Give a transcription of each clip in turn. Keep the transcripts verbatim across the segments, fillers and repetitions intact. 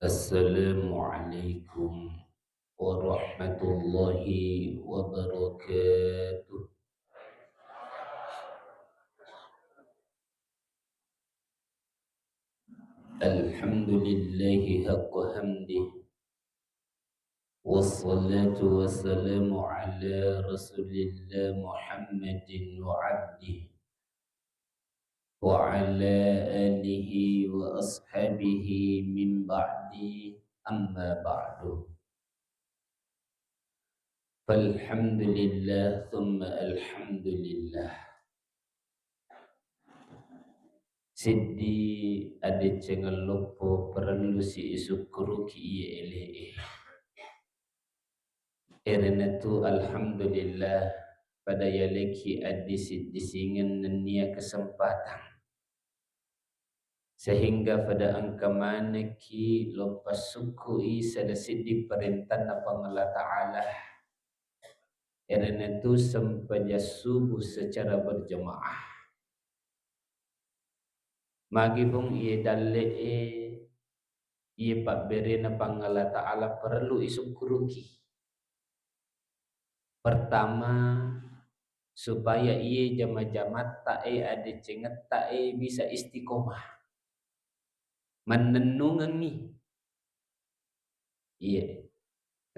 Assalamualaikum warahmatullahi wabarakatuh. Alhamdulillahi haqqa hamdih. Wassalatu wassalamu ala Rasulillah Muhammadin wa abdih wa ala alihi wa ashabihi min ba'di, amma ba'du. Falhamdulillah, thumma alhamdulillah. Siddi adecengeng loppo parellusi isukkuruki iye ele'e. Iyanaritu alhamdulillah, pada yaleki addisi-disingeng nennia kesempatan. Sehingga pada engka manekki loppa sukkui sada siddi parentanna Puang Allah Ta'ala. Iyanaritu sempajang subuh secara berjamaah. Magi pung iye dalle'e, iye pabberena Puang Allah Ta'ala parellu isukkuruki. Pertama, supaya iye jama-jamatta e, adecengettae bisa istiqomah. Mannennungengngi. Iya.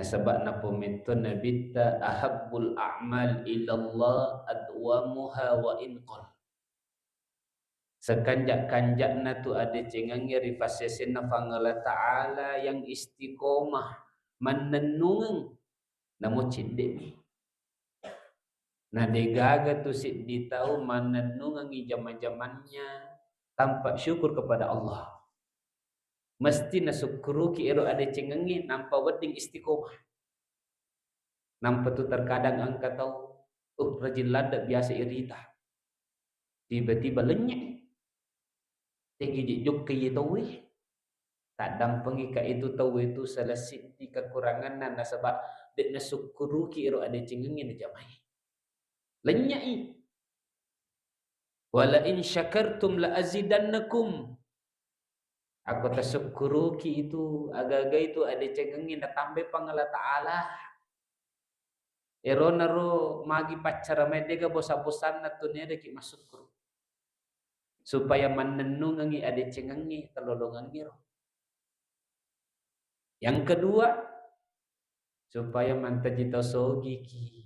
Nasaba napometto Nabitta, "Ahabbul a'mal ilallah adwamuha wa in qall." Sekanja-kanja'na tu adecengengnge ri passesenna Puang Allah Ta'ala yang istiqomah, mannennungeng, namo cedde'mi. Na degaga tu siddi tau mannennungengngi jama-jamannya tanpa syukur kepada Allah. Mesti nasukkuruki ero adecengengnge, nampa wedding istiqomah. Nampa tu terkadang engka tau, uh, rajin ladde biasa irita. Tiba-tiba lennyai. Tegi jokka iye tauwe. Taddampengika itu tauwe tu salah siddi kekuranganna nasaba de nasukkuruki ero adecengengnge najamai. Lennyai. "Wala in syakartum la azidannakum." Ako tasukkuruki itu, aga-aga itu adecengengnge natambai Puang Allah Ta'ala. Eronaro magi paccara mai dega bosa-bosanna tu nedaki masukkur. Supaya mannennungengngi adecengengnge talolongengngero. Yang kedua, supaya mantaji tau sogiki.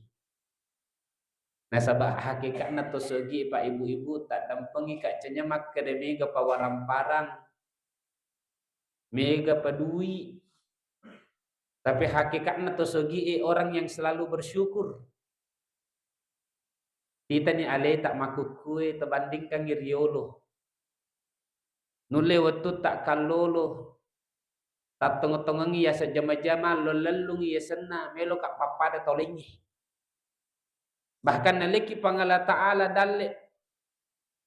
Nasaba hakikatna tau sogi, Pak, Ibu-ibu, taddampengika cenya makkeda mega pawarang-parang, mega padui. Tapi hakikatna tau sogi e orang yang selalu bersyukur. Itani aleta makkukkue tabandingkangngi riolo. Nulle wettutta kallolo, tattongo-tongongngi yaseng jama-jama, lellung-lellungngi yasenna, meloka pappada tau laingnge. Bahkan naleki Puang Allah Ta'ala dalle,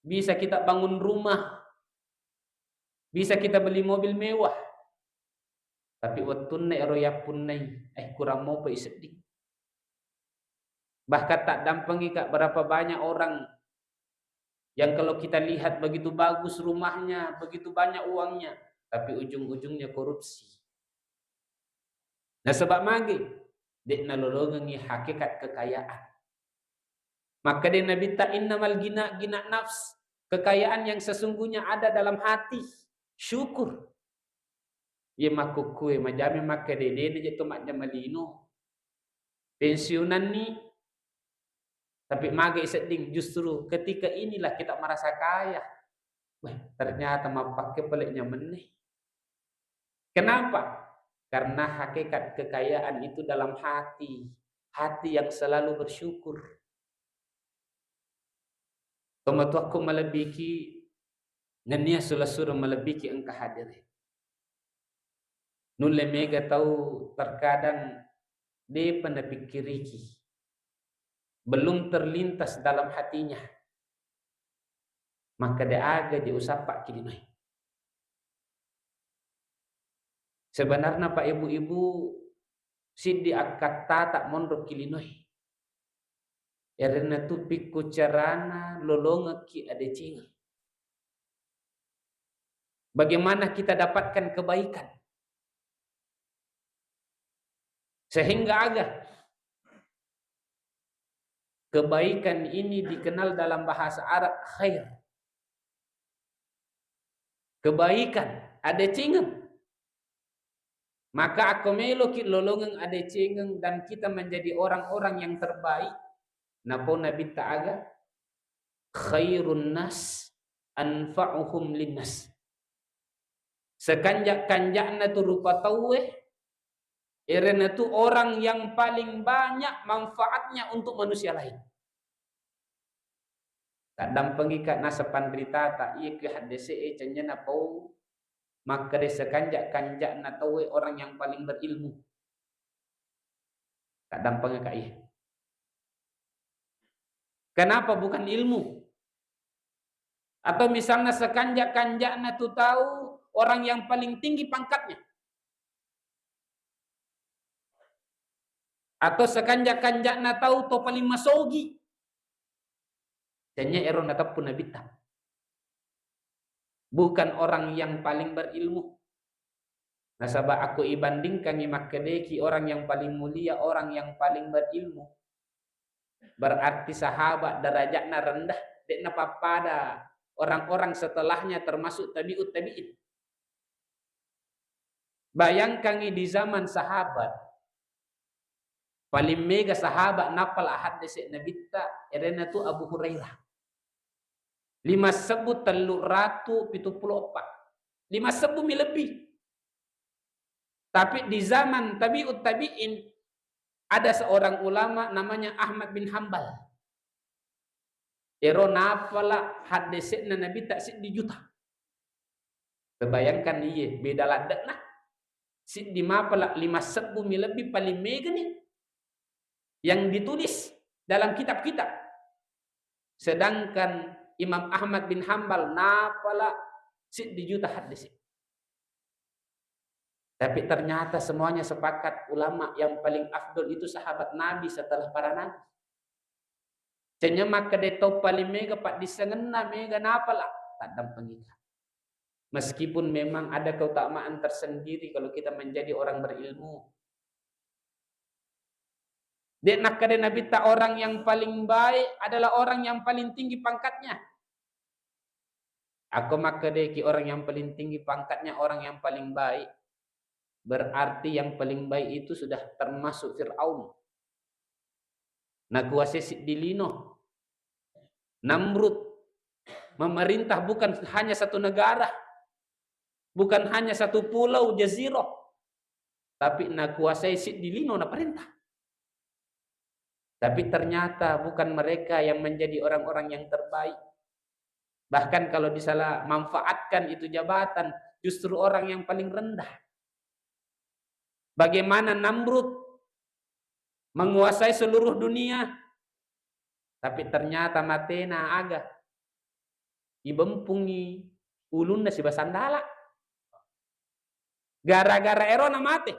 bisa kita bangun rumah, bisa kita beli mobil mewah. Tapi wettunna ero yappunnai, eh, kurang mopa isedding. Bahkan taddampengika berapa banyak orang yang kalau kita lihat begitu bagus rumahnya, begitu banyak uangnya, tapi ujung-ujungnya korupsi. Nasaba magi? De nalolongengngi hakikat kekayaan. Makkeda Nabitta, "Innamal gina gina nafs." Kekayaan yang sesungguhnya ada dalam hati. Syukur. Iye makkukkue majame makkeda dena je to majjama lino. Pensiunanni, tapi magai sedding, justru ketika inilah kita merasa kaya. Weh, ternyata mappakke pale nyamenne. Kenapa? Karena hakikat kekayaan itu dalam hati, hati yang selalu bersyukur. Tomatoakku malebbiki, nennia sula-sula malebbiki engka hadere. Nulle mega tau terkadang depa napikkiriki, belum terlintas dalam hatinya. Makkeda aga je usappaki linoe. Sebenarna, Pak, Ibu-ibu, siddi akkattata monroki linoe. Erenna tu pikku carana lolongekki adecengeng. Bagaimana kita dapatkan kebaikan? Sehingga aga kebaikan ini dikenal dalam bahasa Arab khair. Kebaikan, adecengeng. Maka akko meloki lolongeng adecengeng dan kita menjadi orang-orang yang terbaik, napau Nabitta aga, khairun nas anfa'uhum linnas. Sekanja-kanja'na tu rupa tauwe, erena tu orang yang paling banyak manfaatnya untuk manusia lain. Taddampengika naseng panritata, iya ki haddese e cennyana pau makkeda sekanja-kanja'na tauwe orang yang paling berilmu. Taddampengika iya. Kenapa bukan ilmu? Atau misalnya sekanja-kanja'na tu tau orang yang paling tinggi pangkatnya. Atau sekanja-kanja'na tau to paling masogi. Tanya ero nateppu Nabitta. Bukan orang yang paling berilmu. Nasaba aku ibandingkangi makkedeki orang yang paling mulia, orang yang paling berilmu. Berarti sahabat derajatna rendah, de'na pappada orang-orang setelahnya termasuk tabi'ut tabi'in. Bayangkangi di zaman sahabat, paling mega sahabat napala haddese Nabitta, erena tu Abu Hurairah. Lima sebbu tellu ratu pitu pulo eppa. Lima sebbu mi lebbi. Tapi di zaman tabi'ut tabi'in, ada seorang ulama namanya Ahmad bin Hambal. Ero napala haddese'na Nabitta siddi juta. Bayangkan iye, beda ladde'na. Siddi mapala lima sebbu mi lebbi paling megani yang ditulis dalam kitab-kitab. Sedangkan Imam Ahmad bin Hambal napala siddi juta haddese. Tapi ternyata semuanya sepakat, ulama yang paling afdol itu sahabat Nabi setelah para nabi. Cenya makkeda tau paling mega paddissengenna mega napala, taddampengika. Meskipun memang ada keutamaan tersendiri kalau kita menjadi orang berilmu. Dek nakkeda Nabitta orang yang paling baik adalah orang yang paling tinggi pangkatnya. Aku makkedeki orang yang paling tinggi pangkatnya, orang yang paling baik, berarti yang paling baik itu sudah termasuk Fir'aun. Nakuasai siddi lino. Namrud memerintah bukan hanya satu negara, bukan hanya satu pulau jazirah, tapi nakuasai siddi lino naparentah. Tapi ternyata bukan mereka yang menjadi orang-orang yang terbaik. Bahkan kalau disalah manfaatkan itu jabatan, justru orang yang paling rendah. Bagaimana Namrud menguasai seluruh dunia, tapi ternyata matena aga ibempungi ulunna siba sandala. Gara-gara erona mate.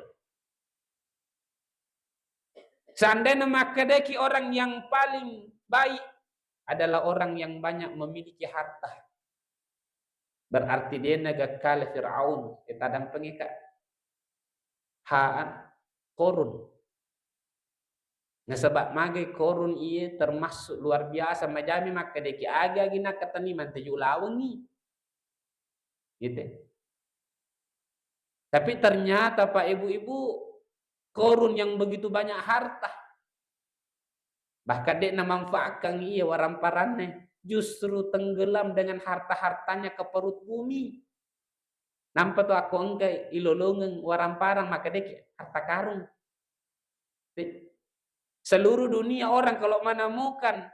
Seandainya makkedeki orang yang paling baik adalah orang yang banyak memiliki harta, berarti dia nagakkala Firaun. Kita dampengika haan Korun. Nasaba magai Korun iye termasuk luar biasa, majami makkedeki agi-agi nakkatani manteju lawengi. Gitu. Tapi ternyata, Pak, Ibu-ibu, Korun yang begitu banyak harta, bahkan dek namanfaatkan iya waramparannya, justru tenggelam dengan harta-hartanya ke perut bumi. Nampa tu aku engka ilolongeng waramparang, maka dek harta karun. Seluruh dunia orang kalau menemukan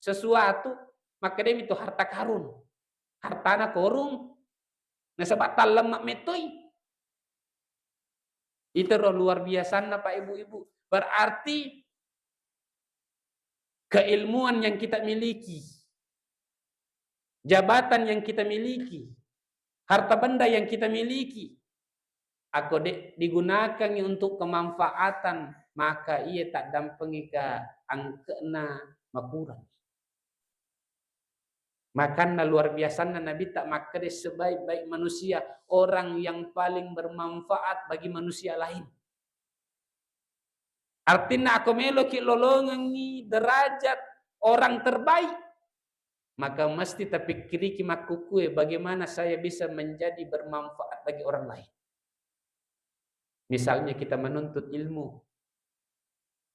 sesuatu, maka demi itu harta karun. Hartana Korun. Nasaba tallemma mettoi. Itero luar biasanna, Pak, Ibu-ibu. Berarti keilmuan yang kita miliki, jabatan yang kita miliki, harta benda yang kita miliki, ako de digunakangi untuk kemanfaatan, maka iya taddampengika angke'na makurang. Makanna luar biasanna Nabitta makkeda, sebaik-baik manusia orang yang paling bermanfaat bagi manusia lain. Artinna, ako meloki lolongengi derajat orang terbaik, maka mesti tapikkiriki makkukue, bagaimana saya bisa menjadi bermanfaat bagi orang lain. Misalnya kita menuntut ilmu,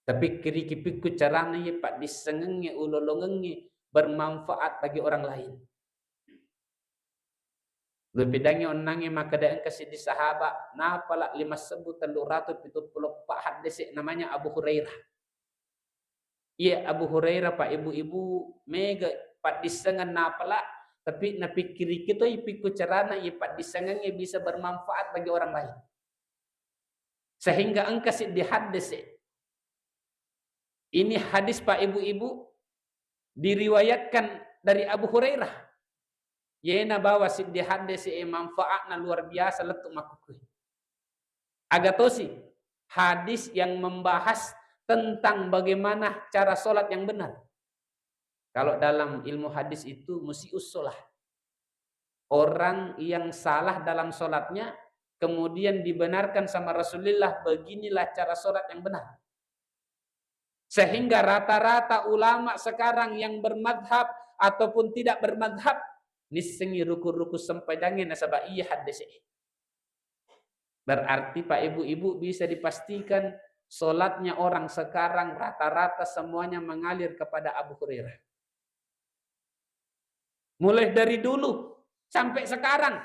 tapikkiriki pikku carana iye paddissengengnge, ulolongengnge bermanfaat bagi orang lain. Lupidangngi onnangnge makkeda engka siddi sahaba, napala lima sebbu tellu ratu pitu pulo eppa haddese, namanya Abu Hurairah. Iya, Abu Hurairah, Pak, ibu-ibu, mega paddissengeng napala, tapi napikkiriki toi pikku carana iya paddissengengnge bisa bermanfaat bagi orang lain. Sehingga engka siddi haddese. Ini hadis, Pak, ibu-ibu, diriwayatkan dari Abu Hurairah. Yena bawa siddi haddese manfaatna luar biasa lettu makkukue. Aga tosi hadis yang membahas tentang bagaimana cara sholat yang benar. Kalau dalam ilmu hadis itu musius sholah. Orang yang salah dalam sholatnya, kemudian dibenarkan sama Rasulullah, beginilah cara sholat yang benar. Sehingga rata-rata ulama sekarang yang bermadhab ataupun tidak bermadhab, nissengi ruku-ruku sempajangnge nasaba iya haddese. Berarti, Pak, ibu-ibu, bisa dipastikan sholatnya orang sekarang rata-rata semuanya mengalir kepada Abu Hurairah. Mulai dari dulu sampai sekarang,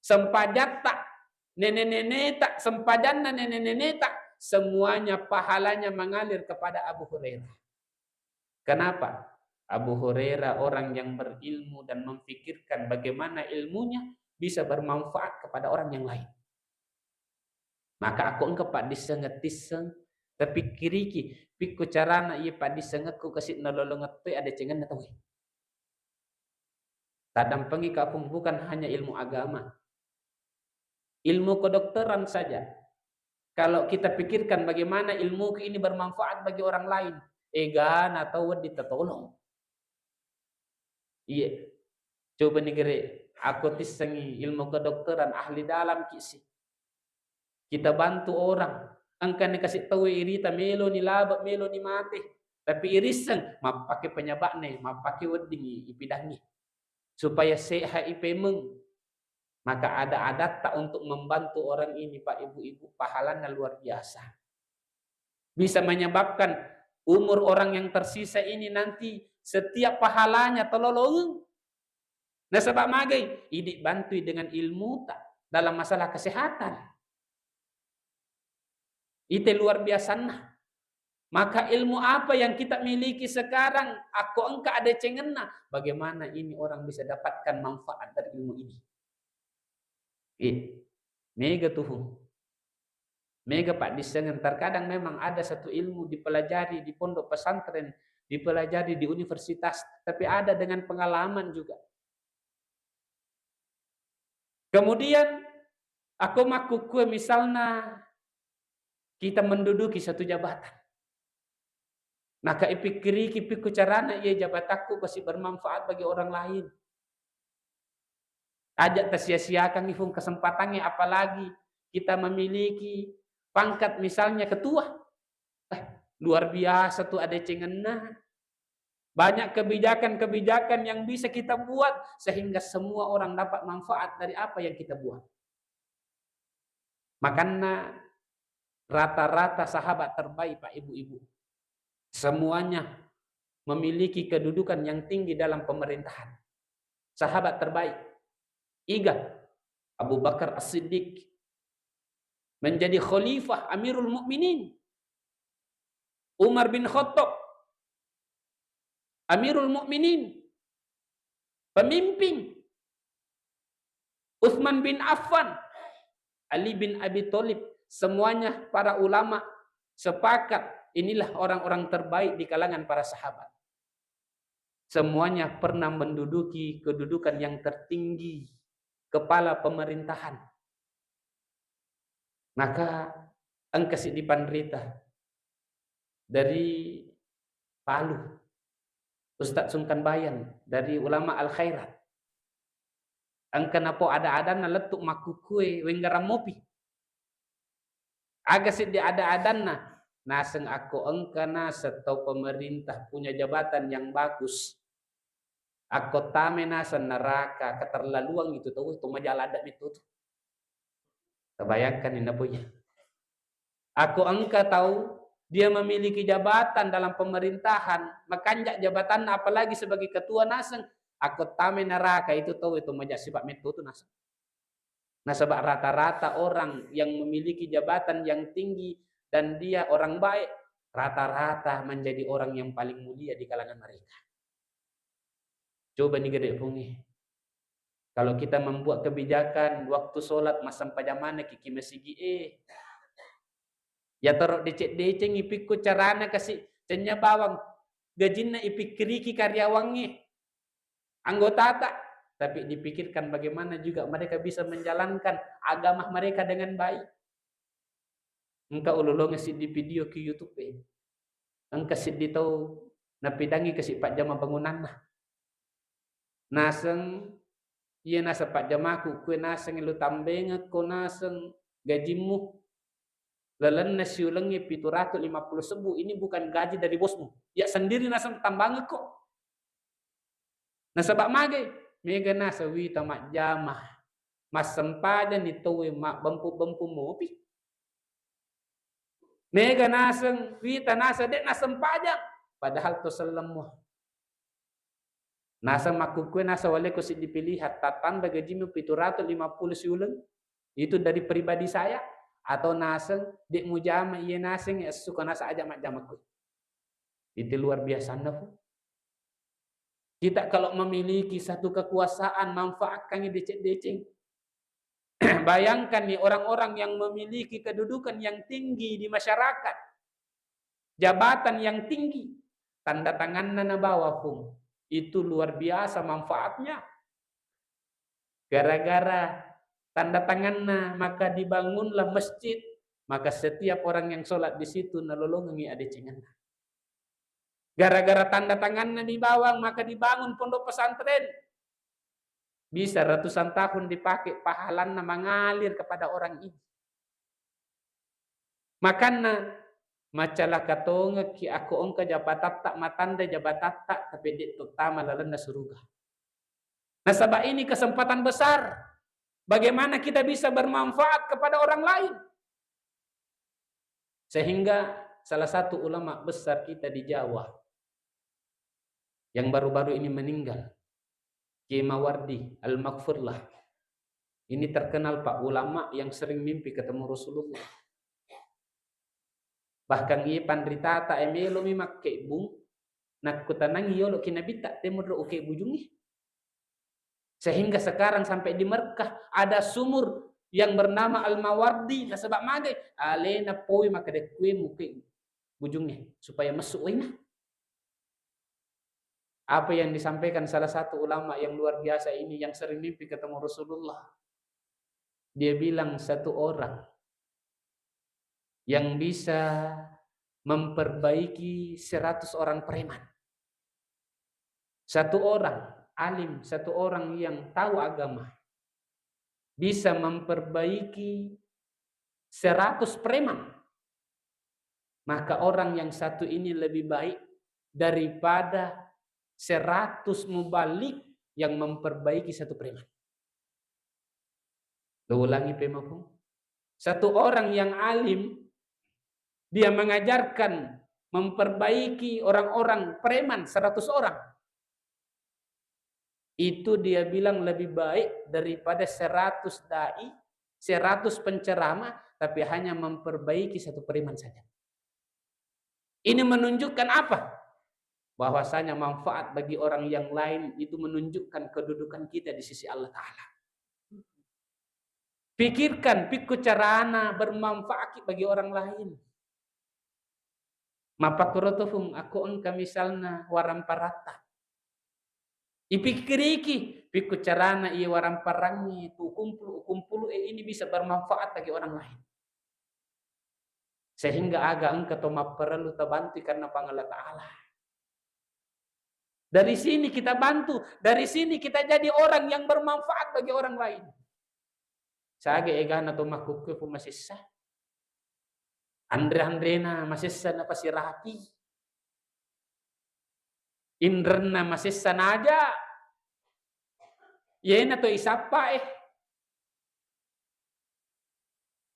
sempajatta nene-neneta, sempajanna nene-neneta, semuanya pahalanya mengalir kepada Abu Hurairah. Kenapa? Abu Hurairah orang yang berilmu dan memfikirkan bagaimana ilmunya bisa bermanfaat kepada orang yang lain. Maka ako engka paddissengeng tisseng, tapikkiriki pikku carana iya paddissengekku kasi nalolongeng toi adecengenna tauwe. Taddampengi kapung, bukan hanya ilmu agama. Ilmu kedokteran saja. Kalau kita pikirkan bagaimana ilmuku ini bermanfaat bagi orang lain, egana tau wedding tatolong. Iya. Coba ni gere, ako tissengi ilmu kedokteran, ahli dalam ki si. Kita bantu orang. Engkani kasi tau irita, melo ni labe, melo ni mate. Tapi irisseng, mappake penyebabne, mappake wedding ipidangi. Supaya sehat ipemeng. Maka ada adatta untuk membantu orang ini, Pak, ibu-ibu, pahalanya luar biasa. Bisa menyebabkan umur orang yang tersisa ini nanti setiap pahalanya tololongeng. Nasaba magai, idi bantui dengan ilmuta dalam masalah kesehatan. Ite luar biasanna. Maka ilmu apa yang kita miliki sekarang, ako engka adecengenna, bagaimana ini orang bisa dapatkan manfaat dari ilmu ini? Eh, mega tuhu. Mega paddissengeng. Terkadang memang ada satu ilmu dipelajari di pondok pesantren, dipelajari di universitas, tapi ada dengan pengalaman juga. Kemudian, ako makkukue misalna kita menduduki satu jabatan. Naka ipikkiriki pikku carana iya jabatakku kasi bermanfaat bagi orang lain. Aja tasia-siakangi fung kesempatannya, apalagi kita memiliki pangkat misalnya ketua. Eh, luar biasa tuh adecengenna. Banyak kebijakan-kebijakan yang bisa kita buat sehingga semua orang dapat manfaat dari apa yang kita buat. Makanna rata-rata sahabat terbaik, Pak, ibu-ibu, semuanya memiliki kedudukan yang tinggi dalam pemerintahan. Sahabat terbaik. Iga, Abu Bakar As-Siddiq menjadi khalifah Amirul Mukminin. Umar bin Khattab, Amirul Mukminin, pemimpin. Utsman bin Affan, Ali bin Abi Thalib, semuanya para ulama sepakat inilah orang-orang terbaik di kalangan para sahabat. Semuanya pernah menduduki kedudukan yang tertinggi, kepala pemerintahan. Maka engka siddi panrita dari Palu, Ustadz Sungkan Bayan, dari Ulama Al Khairat. Engka napo ada-adanna lettu makkukue wenggarang mopi. Aga siddi ada-adanna, naseng akko engka naseng tau pemerintah punya jabatan yang bagus, akko tame naseng neraka, keterlaluan itu tau, itu maja ladde metto tu. Tabayangkan ni napoja. Akko engka tau dia memiliki jabatan dalam pemerintahan, makanja jabatanna, apalagi sebagai ketua naseng, akko tame neraka itu tau, itu maja sipa metto tu naseng. Nasaba rata-rata orang yang memiliki jabatan yang tinggi dan dia orang baik, rata-rata menjadi orang yang paling mulia di kalangan mereka. Coba ni gede pungi. Kalau kita membuat kebijakan waktu sholat massempajang maneng ki, ki masigi e. Ya toro deceng-deceng ipikku carana kasi cenya bawang gajinna ipikkiriki karyawangnge, anggotata, tapi dipikirkan bagaimana juga mereka bisa menjalankan agama mereka dengan baik. Engka ulolongeng siddi video ki YouTube e. Engka siddi tau napidangi kasi pajjama bangunanna. Naseng, iya naseng pajjamaku, kue naseng lu tambengekko naseng gajimmu. Lalenna siulengnge pitu ratu lima puluh sebbu, ini bukan gaji dari bosmu. Ya sendiri naseng tambangekko. Nasaba magai, mega naseng wita majjama, massempajang ni tauwe mabbempu-bempu mopi. Mega naseng wita naseng de' nassempajang, padahal to sellemmu. Naseng makkukkue naseng waleko siddi pilihan, tattamba gajimu pitu ratu lima puluh siuleng, itu dari pribadi saya, atau naseng de' mujama iye naseng essuka naseng aja majjama kue. Itu luar biasanna fu. Kita kalau memiliki satu kekuasaan, manfaatkan deceng-deceng. Bayangkan nih, orang-orang yang memiliki kedudukan yang tinggi di masyarakat, jabatan yang tinggi, tanda tanganna nabawa, Fung. Itu luar biasa manfaatnya. Gara-gara tanda tanganna, maka dibangunlah masjid, maka setiap orang yang sholat di situ nalolongengi adecenganna. Gara-gara tanda tanganna di bawang, maka dibangun pondok pesantren. Bisa ratusan tahun dipakai, pahalanna mengalir kepada orang ini. Makanna, macalaka tongekki akko engka jabatatta, matanda jabatatta, tapi de' tottama lalenna suruga. Nasaba ini kesempatan besar. Bagaimana kita bisa bermanfaat kepada orang lain? Sehingga salah satu ulama besar kita di Jawa yang baru-baru ini meninggal, Kiai Mawardi Al-Maghfurlah. Ini terkenal, Pak, ulama yang sering mimpi ketemu Rasulullah. Bahkan iye panritata e melomi makkebbung, nakkutanangi yolo ki Nabitta, temurro ukebbujungi. Sehingga sekarang sampai di Mekah ada sumur yang bernama Al-Mawardi, nasaba magai, alena poi makkedakkue mukebbujungi supaya messu waina. Apa yang disampaikan salah satu ulama yang luar biasa ini, yang sering mimpi ketemu Rasulullah? Dia bilang, satu orang yang bisa memperbaiki seratus orang preman. Satu orang alim, satu orang yang tahu agama, bisa memperbaiki seratus preman, maka orang yang satu ini lebih baik daripada seratus mubalik yang memperbaiki satu preman. Lo ulangi pemaku. Satu orang yang alim, dia mengajarkan, memperbaiki orang-orang preman seratus orang. Itu dia bilang lebih baik daripada seratus dai, seratus penceramah, tapi hanya memperbaiki satu preman saja. Ini menunjukkan apa? Bahwasanya manfaat bagi orang yang lain itu menunjukkan kedudukan kita di sisi Allah Ta'ala. Pikirkan, pikku carana bermanfaat bagi orang lain. Mappakkoro to, Fung, akko engka misalna waramparatta. Ipikkiriki, pikku carana iya waramparangngi tu kumpulu, kumpulu e ini bisa bermanfaat bagi orang lain. Sehingga aga engka to mapparellu tabantui karena Puang Allah Ta'ala. Dari sini kita bantu, dari sini kita jadi orang yang bermanfaat bagi orang lain. Sage egana to makkukkue fu masessa. Anre-anrena masessa napasirapi. Inrenna masessa naja. Yena to isappa e.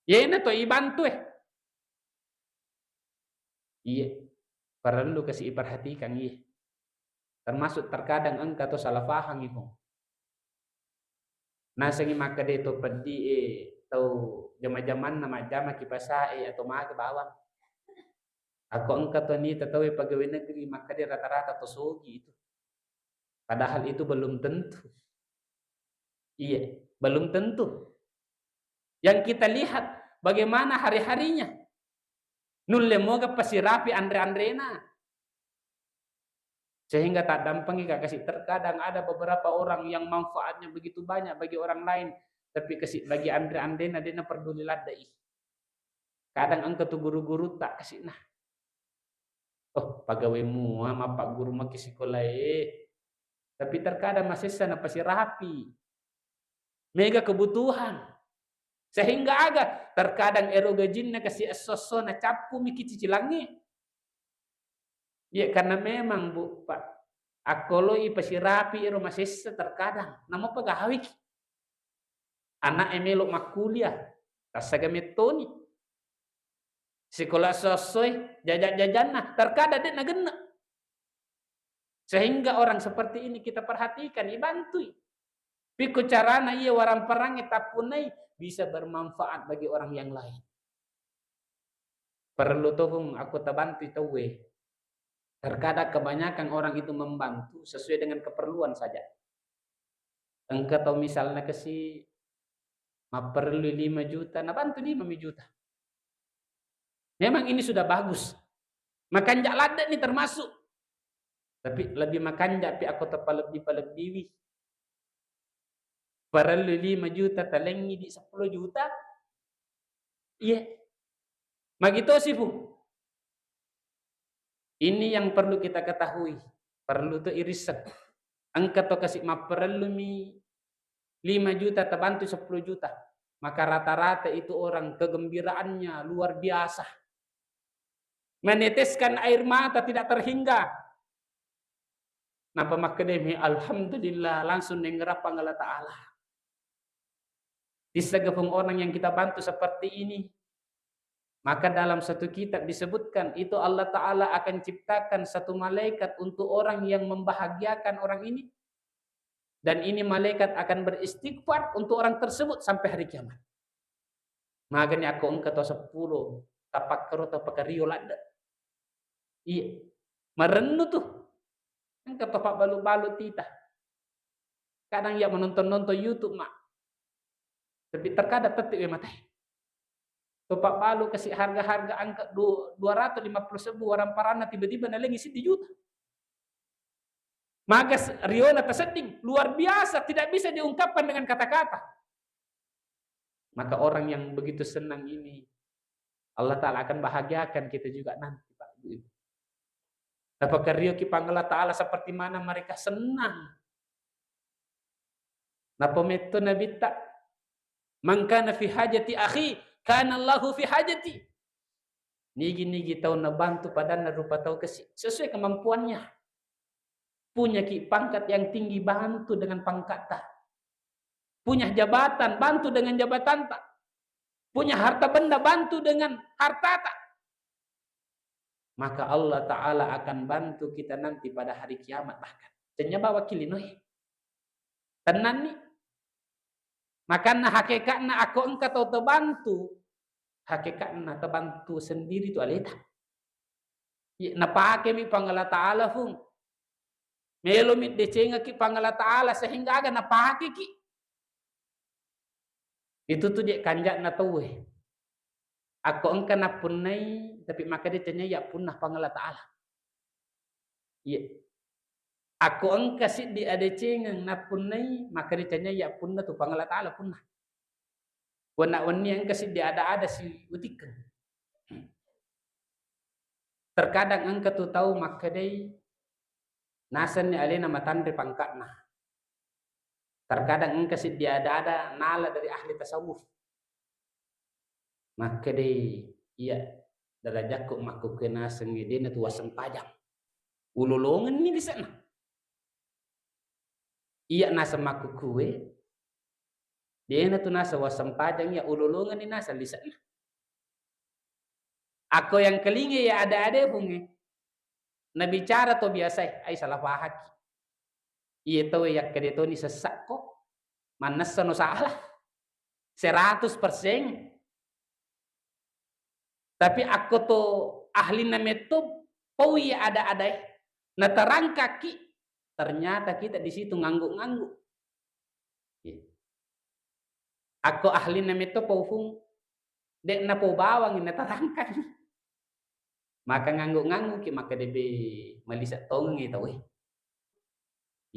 Yena to ibantu e. Iye, parellu kasi iperhatikan iye. Termasuk terkadang engka to salah pahang ipo. Nasengi makkeda to peddi e, tau jama-jamanna majjama kipasa e atau mage bawang. Ako engka to ni tatawe pegawai negeri makkeda rata-rata to sogi itu. Padahal itu belum tentu. Iya, belum tentu. Yang kita lihat bagaimana hari-harinya. Nulle moga pasirapi anre-anrena. Sehingga tak dampengi ka kasi. Terkadang ada beberapa orang yang manfaatnya begitu banyak bagi orang lain, tapi kasi bagi anre-anrena de' na peduli ladde'i. Kadang engka tu guru-guru tak kasi na. Oh, pegawai mua mappagguru maki sikola e. Tapi terkadang masessa napasirapi. Mega kebutuhan. Sehingga aga, terkadang ero gajinna kasi esso-esso na cappu miki cicilangnge. Iya, karena memang, Bu, Pak, akkoloi pasirapi ero masessa terkadang. Namo pegawiki. Anak e melo makkuliah, tassaga mettoni. Sikola esso-essoi, jaja-jajanna, terkadang de' nagenna. Sehingga orang seperti ini kita perhatikan, ibantui. Pikku carana iya waramparang tappunai bisa bermanfaat bagi orang yang lain. Perlu tohung aku tabantui tauwe. Terkadang kebanyakan orang itu membantu sesuai dengan keperluan saja. Engka tau misalnya kasi mapperlu lima juta, nabantu lima mi juta. Memang ini sudah bagus. Makanja' ladde' ni termasuk. Tapi lebih makanja' pi ako tapalebbi-palebbiwi. Parellu lima juta, talengngi di seppulo juta. Iya. Magitosi, Fu. Ini yang perlu kita ketahui. Perlu to irisseng. Engka to kasi mapparellumi lima juta, tabantu seppulo juta. Maka rata-rata itu orang kegembiraannya luar biasa. Meneteskan air mata tidak terhingga. Napa makkedai, "Alhamdulillah, langsung nengngerapang Allah Ta'ala." Dissegepung orang yang kita bantu seperti ini. Maka dalam satu kitab disebutkan, itu Allah Ta'ala akan ciptakan satu malaikat untuk orang yang membahagiakan orang ini. Dan ini malaikat akan beristighfar untuk orang tersebut sampai hari kiamat. Magani ako engka to seppulo, tapakkero to pakario ladde'. Iya. Marennu tu. Engka to pabbalu-balu tita. Kadang ya menonton-nonton YouTube, Mak. Tapi terkadang tette' we mate. To pabbalu kasi harga-harga angka du-, dua ratus lima puluh ribu waramparanna tiba-tiba nalengi siddi juta. Magas riona tasedding, luar biasa, tidak bisa diungkapkan dengan kata-kata. Maka orang yang begitu senang ini, Allah Ta'ala akan bahagiakan kita juga nanti, Pak, Ibu. Napakarioki pang Allah Ta'ala seperti mana mereka senang. Napametto Nabitta, "Man kana fi hajati akhi, kana Allahu fi hajati." Nigi-nigi tau nabantu padanna rupa tau kasi, sesuai kemampuannya. Punyaki pangkat yang tinggi, bantu dengan pangkatta. Punya jabatan, bantu dengan jabatanta. Punya harta benda, bantu dengan hartata. Maka Allah Ta'ala akan bantu kita nanti pada hari kiamat bahkan. Tenya bawa kilinoe. Tenanni. Makanna hakekatna ako engka tau tabantu, hakekatna tabantu sendiri tu aleta. Iya, napakemi pang Allah Ta'ala, Fung. Melomi decengaki pang Allah Ta'ala sehingga aga napakeki. Itu tu je' kanja'na tauwe. Ako engka nappunnai, tapi makkeda tenya ya punna pang Allah Ta'ala. Iya. Ako engka siddi adecengeng nappunnai, makkeda tenya ya punna tu pang Allah Ta'ala punna. Wenna wenni engka siddi ada-ada si utikkeng. Terkadang engka tu tau makkedai nasenni alena matanre pangka'na. Terkadang engka siddi ada-ada nala dari ahli tasawuf. Makkedai, iya, darajakku makkukkue nasengnge dena tu wassempajang. Ulolongenni lise'na. Iya naseng makkukkue, dena tu naseng wassempajang, iya ulolongenni naseng lise'na. Akko yang kelinge ya ada-ada funge. Nabicara to biasa, ai salah pahaki. Iye tau yakkeda toni sessakko, mannessa no salah. Seratus persen. Tapi akko to ahlinna metto, pau iya ada-adae. Naterangkaki, ternyata kita di situ ngangguk-ngangguk. Iya. Akko ahlinna metto pau fung, de'na pau bawang naterangkan. Maka ngangguk-nganggukki, maka debe malisa tongengi tau e.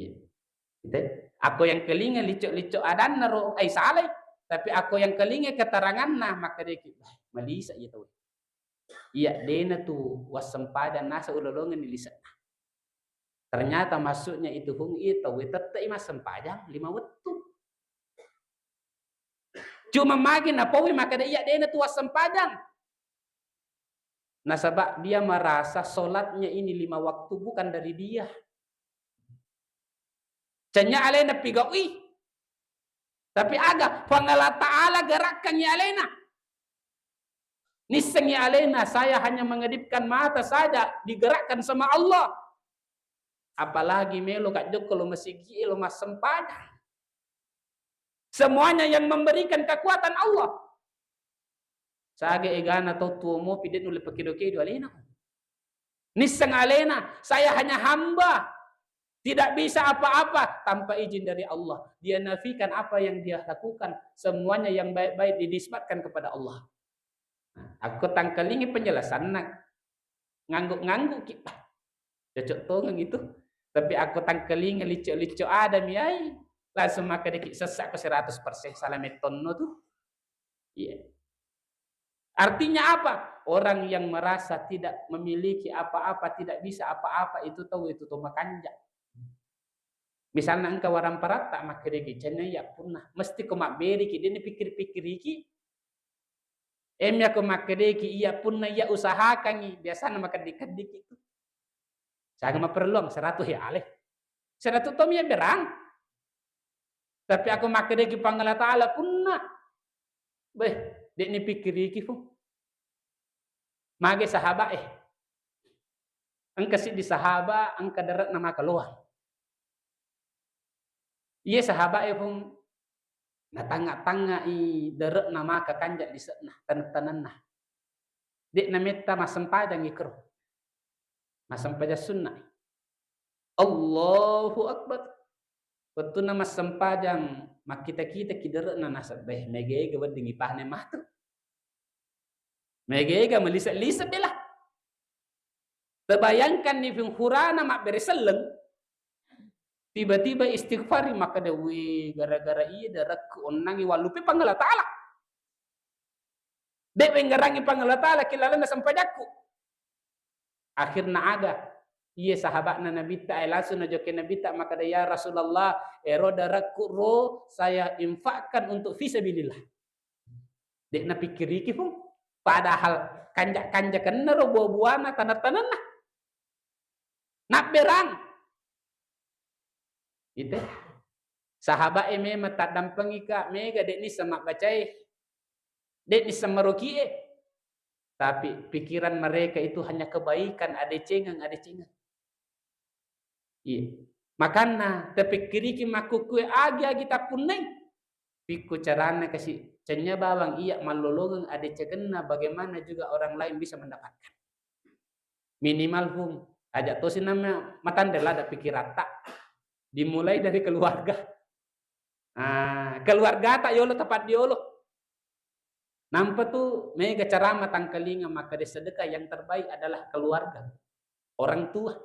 Iya. Gitu. Akko yang kelinga licok-licok adanna ro, ai salai. Tapi akko yang kelinga keteranganna, maka deki, "Bah, malisa iya tau e." Iya, dena tu wassempajang nasa ulolongenni lise'na. Ternyata maksudnya itu fung, iya tau e tette'i massempajang lima wettu. Cuma magi napaui makkeda iya dena tu wassempajang. Nasaba dia merasa sholatnya ini lima waktu bukan dari dia. Canya alena pigaui. Tapi aga, Puang Allah Ta'ala gerakkangi alena. Nissengi alena, saya hanya mengedipkan mata saja, digerakkan sama Allah. Apalagi melo ka jokko lo masigi, lo massempajang. Semuanya yang memberikan kekuatan Allah. Sage egana tau tuo mopi, de nulle pakedo-kedo alena. Nisseng alena, saya hanya hamba. Tidak bisa apa-apa tanpa izin dari Allah. Dia nafikan apa yang dia lakukan. Semuanya yang baik-baik dinisbatkan kepada Allah. Nah, aku tangkalingi penjelasanna. Ngangguk-ngangguk ki. Cocok tongeng itu. Tapi aku tangkalingi licok-licok ada mi ai. Langsung maka deki sesak ke seratus persen salah mettonno tu. Iya. Artinya apa? Orang yang merasa tidak memiliki apa-apa, tidak bisa apa-apa, itu tau itu to makanja. Misalna engka waramparatta makkedeki, "Cenna iya punna." Mesti ko mabberiki, deni pikir-pikiriki. Emmi ako makkedeki, "Iya punna iya usahakangi." Biasana makeddi-keddiki tu. Saga maperluang seratu ya ale. Seratu tomi ya berang. Tapi ako makkedeki Puang Allah Ta'ala punna. Beh, dek ni pikiriki fu. Mage sahabat eh. Engka siddi sahabat, engka derekna maka loang. Iye sahabat eh pun natangnga-tangngai derekna maka kanja lisekna, taneng-tanenna. Dek nametta massempajang ikro. Massempajang sunna. Allahu Akbar. Wettunna massempajang, makkita-kita ki derekna nasabbe, mega-ega wedding ipahne matu. Mega-ega melise-lise bela. Tebayangkan ni fung hurana mabbere selleng. Tiba-tiba istighfar, makkeda, "Wih, gara-gara iya darakku onnangi wallupe Puang Allah Ta'ala." Dek wenggarangi Puang Allah Ta'ala ki lalenna sempajakku. Akhirna aga? Iye sahabatna Nabitta, eh, langsung najokke Nabitta, makkeda, "Ya Rasulullah, ero darakku ro saya infakkan untuk fisabilillah." Dek napikkiriki pun. Padahal kanja-kanja kennaro buah-buahna, tanah-tanahna. Nabberang. Ite. Sahabat e memang taddampengika, mega dek nisseng mabbacae. Dek nisseng marokie. Tapi pikiran mereka itu hanya kebaikan, adecengeng, adecengeng. Iya. Makanna, tapikkiriki makkukkue agi-agi tappunnai. Pikku carana kasi cenya bawang iya mallolongeng adecengenna, bagaimana juga orang lain bisa mendapatkan. Minimal hum, aja tosi nama matanre lada pikiratta. Dimulai dari keluarga. Ah, keluargata yolo tepat diolo. Nampa tu mega cara matangkalinga makkeda sedekah yang terbaik adalah keluarga, orang tua.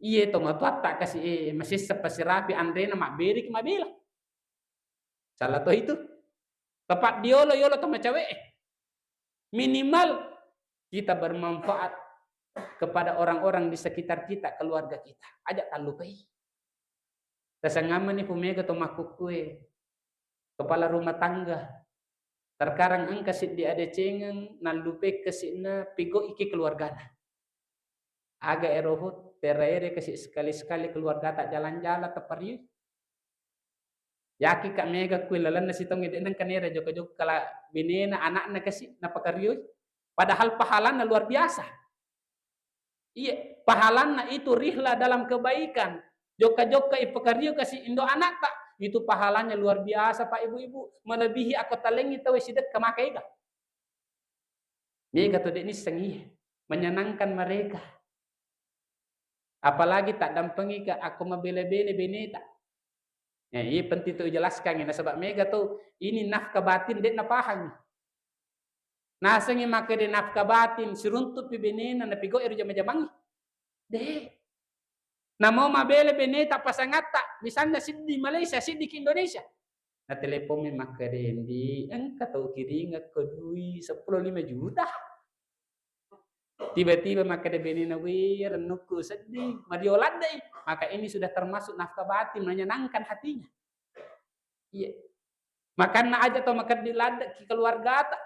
Iye to matuatta kasi, eh, masessa pasirapi anrena mabberiki mabela. Salah to itu. Tepat diolo-yolo to macawe. Minimal kita bermanfaat kepada orang-orang di sekitar kita, keluarga kita. Aja tallupai. Tasangamani fu mega to makkukkue kepala rumah tangga. Terkadang engka siddi adecengeng nallupe kasi'na pigau iki keluargana. Aga ero hu, tera-ere kasi sekali-sekali keluargata jalan-jalan tapariu. Yaki ka mega kui lalenna sitong ede nengka nera jokka-jokka la benena anakna kasi napakariu. Padahal pahalana luar biasa. Iya, pahalanna itu rihla dalam kebaikan. Jokka-jokka ipakariu kasi indo anakta, itu pahalanya luar biasa, Pak, Ibu-ibu. Melebihi ako talengi tawe sidekka maka ega. Mega to de nisseng iya. Menyenangkan mereka. Apalagi tak dampengi ke ako mabele-bele beneta. Ya, iya penting tu jelaskan ya. Nasaba mega tu ini nafkah batin de napahang. Nasengngi makkeda nafkah batin, siruntu'pi benena, napigau ero jama-jamangngi. De. Namo mabele beneta pasangatta, misalnya siddi Malaysia, siddi ki Indonesia. Nateleponmi makkeda, "Ndi, engka tau kiringekko dui seppulo lima juta." Tiba-tiba makkeda benena, "Wih, rennukku seddi, mario laddai." Maka ini sudah termasuk nafkah batin, menyenangkan hatinya. Iya. Makanna aja to makeddi ladde ki keluargata.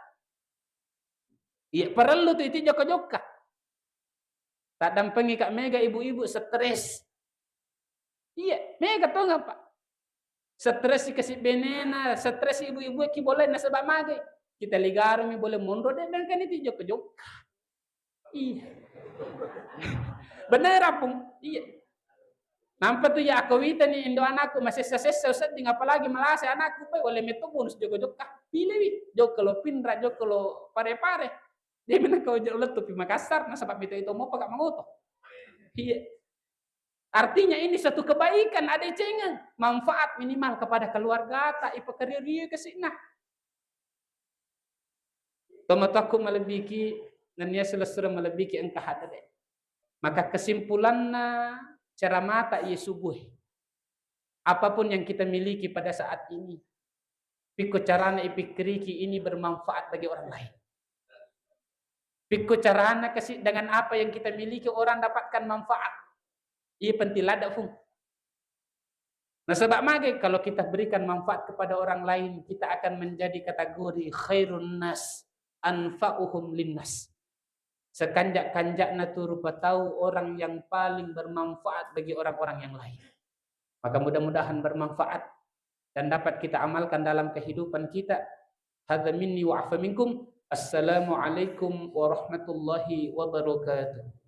Iya, parellu tu iti jokka-jokka. Taddampengi ka mega ibu-ibu stres. Iya, mega to ngapa? Stres kasi benena, stres ibu-ibu ki boleh nasaba magai. Kita ligarumi boleh monro de nengka ni ti jokka-jokka. Iya. Bener, Apung. Iya. Nampa tu ya, ako wita ni indo anakku masessa-sessa sedding, apalagi malasa anakku, pai wale metto bonus jokka-jokka. Pilewi, jokka lo Pinrang, jokka lo Pare-Pare. De menang kau jokka lettu pi Makassar, nasaba mito itu mau pakai mangoto. Iya. Artinya ini satu kebaikan, adecengeng, manfaat minimal kepada keluargata, ipakariu-riu kasi'na. Tomatoakku malebbiki, nennia silessureng malebbiki engka haddede. Maka kesimpulanna ceramata iye subuhe. Apapun yang kita miliki pada saat ini, pikko carana ipikkiriki ini bermanfaat bagi orang lain. Pikko carana kasi dengan apa yang kita miliki orang dapatkan manfaat. Iya penting ladde, Fung. Nasaba magai, kalau kita berikan manfaat kepada orang lain, kita akan menjadi kategori khairun nas, anfa'uhum linnas. Sekanjak-kanjakna tu rupa tau orang yang paling bermanfaat bagi orang-orang yang lain. Maka mudah-mudahan bermanfaat dan dapat kita amalkan dalam kehidupan kita. Hadza minni wa afa minkum. Assalamualaikum warahmatullahi wabarakatuh.